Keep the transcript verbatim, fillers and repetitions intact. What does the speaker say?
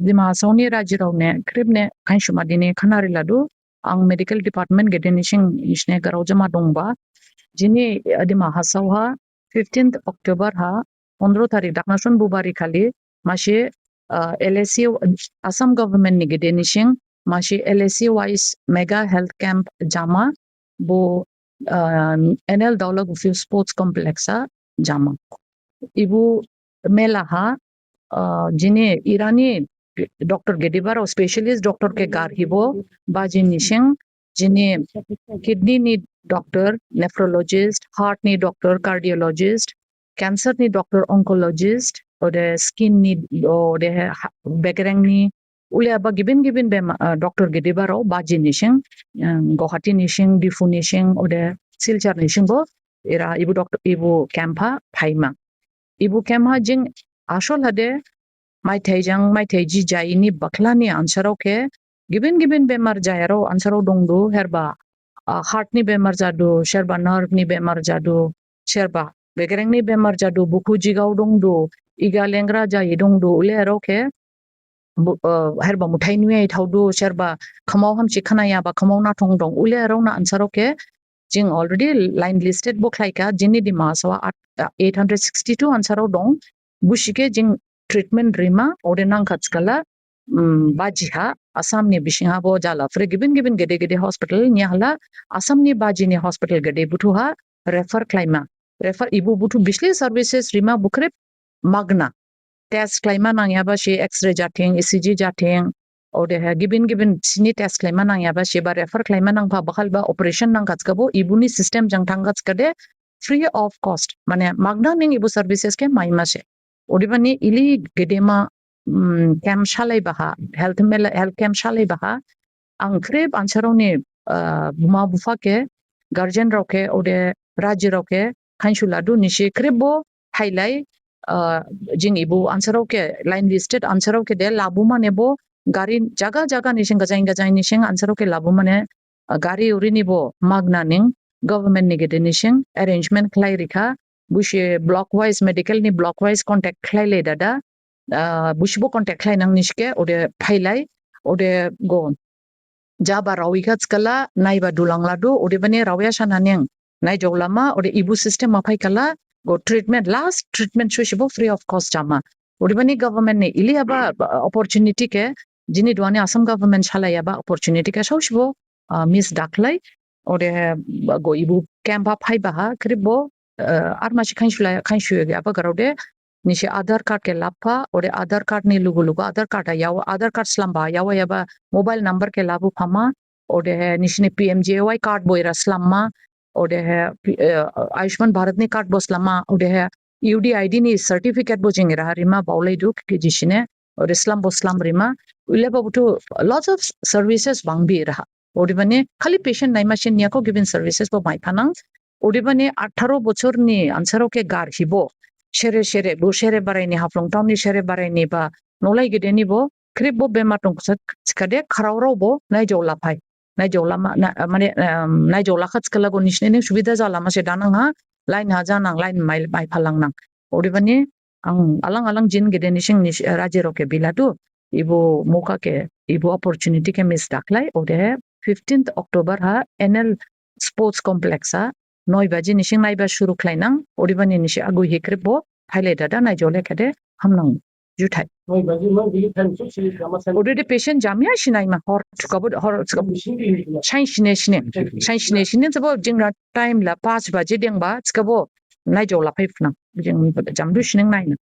Dima Hasao ni rajirao ne khrip ne khainsu ma dini khna ri ladu. Ang medical department gede nising isne garao jama dongba. Jini Dima Hasao ha fifteenth October ha pondro tarik daknasun bubari khali masi L A C, Assam government ni gede nising masi L A C wise mega health camp jama. Bo N L Daulagupu Sports Complex ha jama. Ibu mela ha jini irani doctor gedebarao, specialist doctor khe garhibo baji nising, jini kidney ni doctor, nephrologist, heart ni doctor, cardiologist, cancer ni doctor, oncologist, ode skin ni, ode begreng ni, ule aba gibin gibin bema doctor gedebarao baji nising, Guwahati nising, Diphu nising, ode Silchar nising bo ira ibu doctor, ibu camp ha phaima. Ibu camp ha jing asol hade maithai jang maithai ji jaini bakhla ni ansarao khe gibin gibin bemar jayarao ansarao dongdu, herba heart ni bemar jadu, serba nerve ni bemar jadu, serba begreng ni bemar jadu, bukhu jigao dongdu, iga lengra jahi dongdu, ule arao khe herba muthai nuyai thaodu, serba khamao hamsi khnayaba khamao nathong dong, ule arao na ansarao khe jing already line listed bo khlaikha, jini Dima Hasao ha eight hundred sixty two ansarao dong, busi khe jing treatment rima, ode nangkha thikhala baji ha Assam ni bising ha bo jala phre gibin gibin gede gede hospital niya hala Assam ni baji ni hospital gede buthu ha refer khlaima. Refer ibu buthu bisli services rima bukhrip magna. Test khlaima nangyaba si X-ray jathing, E C G jathing, odehe gibin gibin sini test khlaima nangyaba si ba refer khlaima nangpha bakhal ba operation nangkha thikhabo ibuni system jang thangkha thikhade free of cost, mane magna ning ibu services khe maima se. Odebani ili gedema camp salaibaha, health camp salaibaha, ang khrip ansarao ni buma bupha khe, guardian rao khe, ode raji rao khe khainsuladu nisi khrip bo phailai, jing ibu ansarao khe line listed ansarao khe de labumane bo gari jaga jaga nising gajain gajain nising ansarao khe labumane gari urini bo magna ning government ni gede nising arrangement khlai rikha. Busi block wise, medical ni block wise contact khlailai dada. Busi bo contact khlainang nisi khe ode phailai, ode go jaba raoikha thikhala naiba dulangladu, odebani raoya sana ning naijaolama, ode ibu system ma phaikhala go treatment, last treatment sosibo free of cost jama. Odebani government ni ili aba opportunity khe, jini duhani Assam government salaiyaba opportunity khe saosibo miss dakhlai. Odehe go ibu camp ha phaibaha khrip bo armasi khainsulai khainsuya aba garao de nisi Aadhaar card khe lapha, ode Aadhaar card ni lugu lugu Aadhaar card ha yawa, Aadhaar card slamba yawa yaba mobile number khe labuphama, odehe nisini P M J A Y card bo ira slamma, odehe Ayushman Bharat ni card bo slamma, odehe U D I D ni certificate bo jing iraha rima baolaidu khe jisine, ode slam bo slam rima, uleba buthu lots of services bangbi iraha. Odebani khali patient naima sin niyakho gibin services bo maiphanang. Odebani atharo bochor ni ansarao khe garhibo sere sere bo sere barai ni Haflong town ni sere barai ni ba nolai gede ni bo khrip bo bemar dong thikhade khraorao bo naijaolaphai. Naijaolama, mane naijaolakha thikhala go nisine ning subida jalama se danang ha, line ha janang, line maiphalangnang. Odebani ang alang alang jin gede nising raji rao khe biladu, ibu mokha khe, ibu opportunity khe miss dakhlai, odehe fifteenth October ha N L Sports Complex ha noi baji nising naiba suru khlainang, odebani nisi agu hi khrip bo phailai dada naijaolai khade hamnang. Juthai. Odede patient jamya sinaima hor thikhabo hor thikhabo sain sine sine, sain sine sine thikhabo jingna time la pas baji dengba thikhabo naijaolaphai phunang, jing jamdu sining naina.